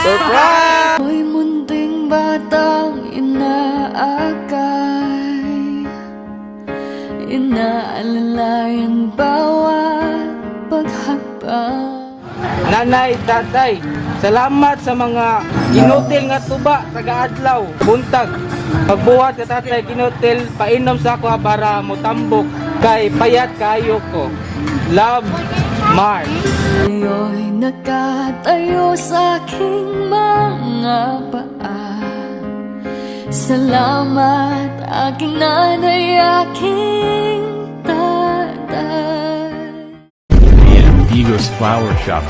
Surprise! Ako'y munting batang inaakay, inaalalayan bawat paghakbang. Nanay, tatay, salamat sa mga ginutil nga tuba taga-adlaw, buntag. Pagbuhat ka, tatay, ginutil, painom sa ako para mutambok kay payat kayo ko. Love, Mark. Ngayo'y nakatayo sa aking mga paa. Salamat, aking nanay, aking tatay. And Digos Flower Shop,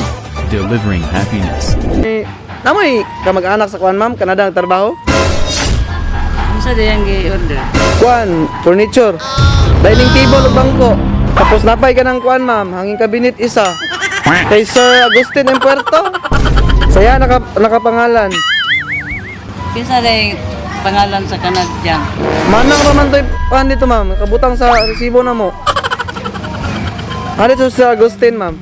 delivering happiness. Eh, namoy kamag-anak sa kuan, ma'am, Canada ang trabaho. Unsa dayang gi-order? Kuan, furniture. Dining table ug bangko. Tapos napay ka ng kuan, ma'am, hanging cabinet isa. Kay Sir Agustin M. Puerto. Saya nakapangalan. Kinsa day pangalan sa Canadian? Manang raman to'y kuan dito, ma'am, kabutang sa resibo na mo. Ano ito, Sir Agustin, ma'am?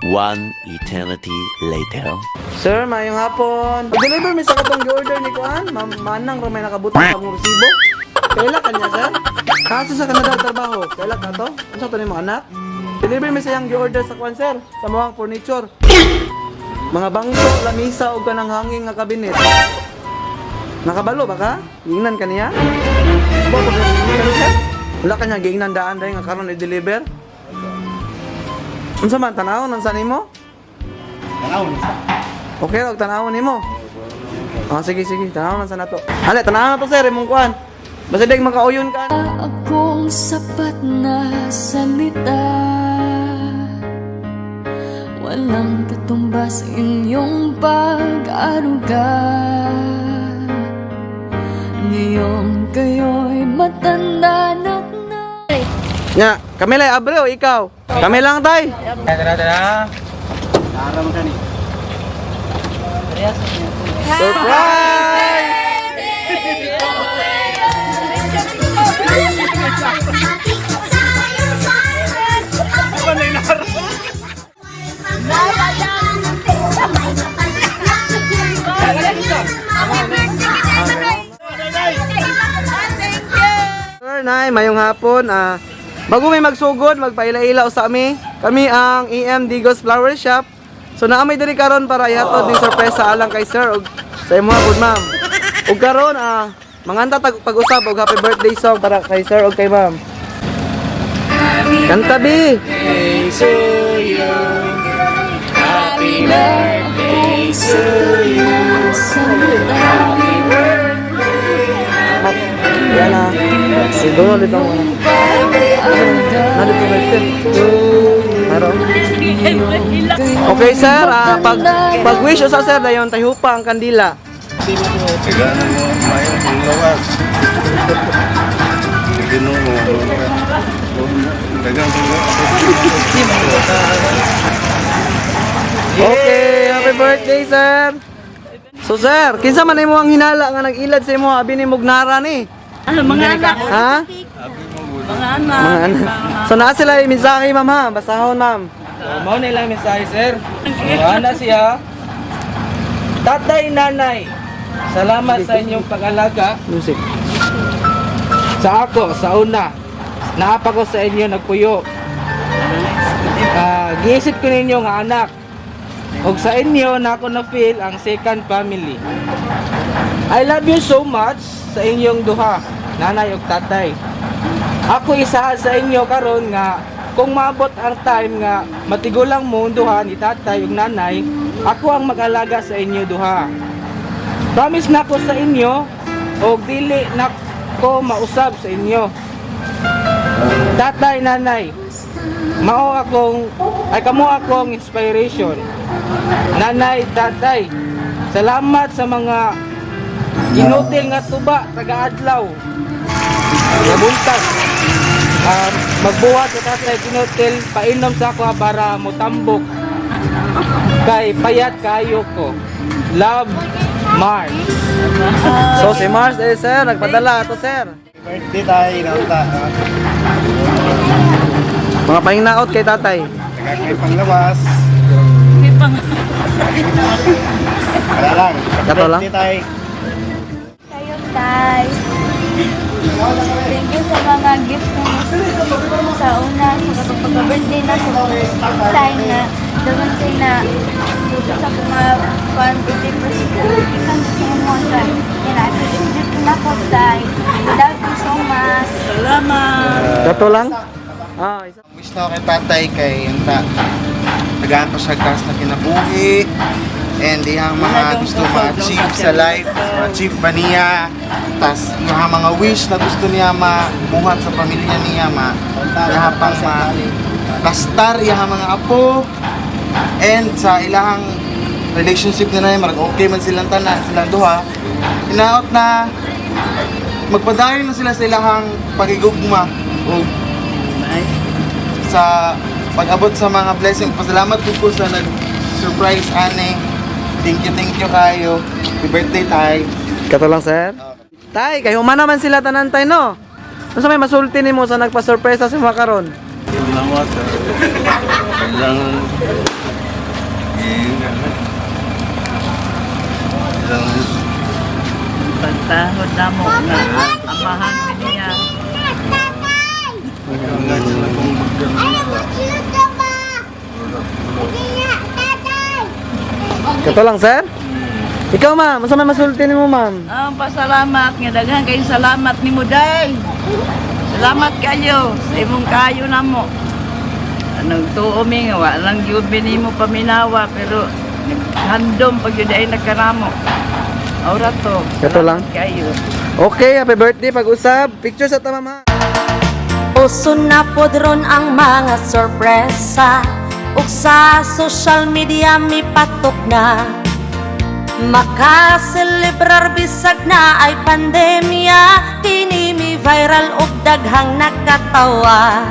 One eternity later. Sir, mayong hapon. Pag-deliver mi sa katong gi-order ni kuan, ma'am, manang ramay nakabutang sa among resibo. Kaila ka niya, sir? Kaso sa Canada ang trabaho. Kaila ka to? Ano sa to nimo anak? Deliver mi sa iyang gi-order sa kuan, sir, sa mga furniture. Mga bangko, lamisa ug kanang hanging nga kabinet. Nakabalo ba ka? Giingnan ka niya? Bo, pag sir? Wala ka niya giingnan daan dahil nga karon i-deliver? Unsa man tan-awon ang sa nimo? Okay ra og tan-awon nimo. Ah, sige sige, tan-awon lang sa nato. Hali, tan-awon na to, sir, imong kuan. Basta di makauyon ka. Akong sapat na salita, walang katumbas inyong pag-aruga. Ngayong kayo'y matanda na't na Nya, kami lang abre o ikaw? Kami lang, tay. Tara, tara. Surprise! Sir, nay, mayong hapon. Bago may magsugod, magpaila-ila usa mi. Kami ang EM Digos Flower Shop. So naa may diri karon para ihatod ning sorpresa alang kay sir ug sa imo gud, ma'am. Ug karon manganta tag pag-usab og happy birthday song para kay sir ug kay ma'am. Kanta bi. Yan na. Siguro dito mo. Nandito ba ito? Meron? Okay, sir, pag wish usa, sir, dayon tayo pa ang kandila. Kailangan mo mayong panglawas. Ginoo. Dagang Okay, happy birthday, sir. So sir, kinsa man imo ang hinala nga nag-ilad sa imo abi ni Mugnara ni? Ano, mga anak? Ha? Mga anak. Mga anak. So naa sila yung mensahe, ma'am, ha. Basahon, ma'am. So, mao na ilang mensahe, sir. Ana siya. Tatay, nanay, salamat sa inyong pag-alaga Music. sa ako sa una. Naapa ko sa inyo nagpuyo. Giisip ko ninyo nga anak. Og sa inyo na ako na feel ang second family. I love you so much sa inyong duha, nanay ug tatay. Ako isahan sa inyo karon nga kung maabot ang time nga matigulang mo ang duha ni tatay ug nanay, ako ang mag-alaga sa inyo duha. Promise na ko sa inyo og dili na ko mausab sa inyo. Tatay, nanay, mao akong ay kamo akong inspiration. Nanay, tatay, salamat sa mga ginutil nga tuba taga-adlaw. Buntag. Magbuhat ka, tatay, ginutil, painom sa ako para mutambok kay payat kayo ko. Love, Mark. So si Mars eh sir, nagpadala ato, sir. Birthday tayo naunta. Mga pahingnaot kay tatay. Dagang kay panglawas. Wala lang. Kato lang? Birthday tay. Kayo, Tay. Thank you sa mga gift na sa una, sa katong pagka-birthday na, sa time na, damantay na, sa mga fun birthday present sa ikan sa mo, Tay. Kina-appreciate ko na ko, Tay. Love you so much. Salamat. Kato lang? Ah, isa. Wish na ako kay tatay kay unta. Tagaan pa siya taas na kinabuhi. And iyang mga gusto ma-achieve sa life, ma-achieve ba niya. Tas yung mga wish na gusto niya mabuhat sa pamilya niya, ma iyaha pang ma lastar iyang mga apo. And sa ilahang relationship nila, marag okay man silang tanan, silang duha. Hinaot na magpadayon na sila sa ilahang pagigugma o sa pag-abot sa mga blessing. Pasalamat ko sa nag-surprise ane. Thank you kayo. Happy birthday, Tay. Kato lang, sir. Tay, kay human naman sila tanan tay no. Unsa may masulti nimo sa nagpa-sorpresa sa mga karon? Salamat. Kailangan kailangan Pagtahod na mo na amahan mi niya. Kato lang, sir. Ikaw, ma'am, unsa may masulti nimo, ma'am? Ang pasalamat nga daghan kayong salamat nimo day. Salamat kayo sa imong kayo namo. Nagtuo mi nga wa lang gyud mi nimo paminawa pero naghandom pag gyud ay nagkaramo. Ora to. Kato lang. Kayo. Okay, happy birthday pag-usab. Picture sa tama, ma. Uso na pod ron ang mga sorpresa ug sa social media mipatok na. Makaselebrar bisag na ay pandemya, kini mi viral ug daghang nakatawa.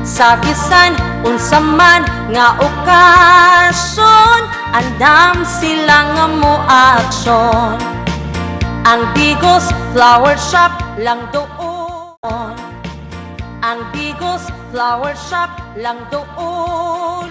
Sa bisan unsa man nga okasyon, andam sila nga mo aksyon. Ang Digos Flower Shop lang doon. Ang Digos Flower Shop lang doon.